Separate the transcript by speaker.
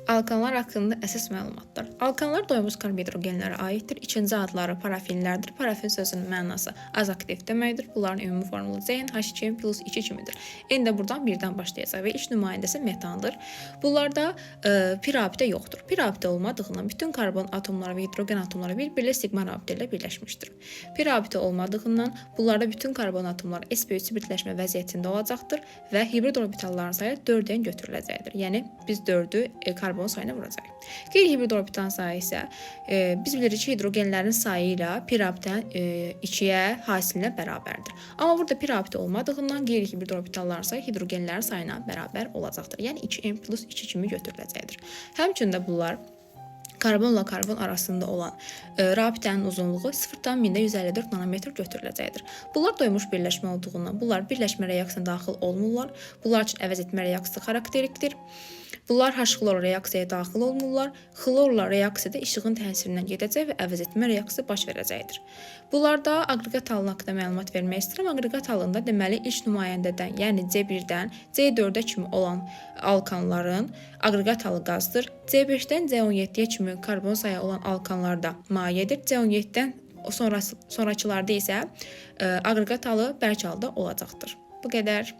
Speaker 1: Alkanlar haqqında əsas məlumatlar. Alkanlar doymuş karbohidrogenlərə aiddir. İkinci adları parafinlərdir. Parafin sözünün mənası az aktiv deməkdir. Bunların ümumi formulu CnH2n plus 2 kimidir. N də buradan birdən başlayacaq və ilk nümayəndəsi metandır. Bunlarda pi rabitə yoxdur. Pi rabitə olmadığından bütün karbon atomları və hidrogen atomları bir-biri ilə siqma rabitə ilə birləşmişdir. Pi rabitə olmadığından bunlarda bütün karbon atomları sp3 hibridləşmə vəziyyətində olacaqdır və hibrid orbitalların sayı 4-dən götürüləcəkdir. Yəni biz 4-ü karbon sayına vuracağıq. Qeyri-hibrid orbitalın sayı isə biz bilirik ki, hidrogenlərin sayı ilə pi rabitənin 2-yə hasilinə bərabərdir. Amma burada pi rabitə olmadığından qeyri-hibrid orbitalların sayı hidrogenlərin sayına bərabər olacaqdır. Yəni 2n plus 2 kimi götürüləcəkdir. Həmçinin də bunlar karbonla karbon arasında olan rabitənin uzunluğu 0,154 nanometr götürüləcəkdir. Bunlar doymuş birləşmə olduğundan bunlar birləşmə reaksiyasına daxil olmurlar. Bunlar üçün əvəz etmə reaksiyası xarakterikdir. Bunlar H-xlor reaksiyaya daxil olmurlar. Xlorla reaksiyada işığın təsirindən gedəcək və əvəz etmə reaksiyası baş verəcəkdir. Bunlarda aqreqat halı haqqında məlumat vermək istəyirəm. Aqreqat halında deməli ilk nümayəndədən, yəni C1-dən C4-ə kimi olan alkanların aqreqat halı qazdır. C5-dən C17-yə kimi karbon sayı olan alkanlarda mayedir. C17-dən sonrakılarda isə aqreqat halı bərk halda olacaqdır. Bu qədər.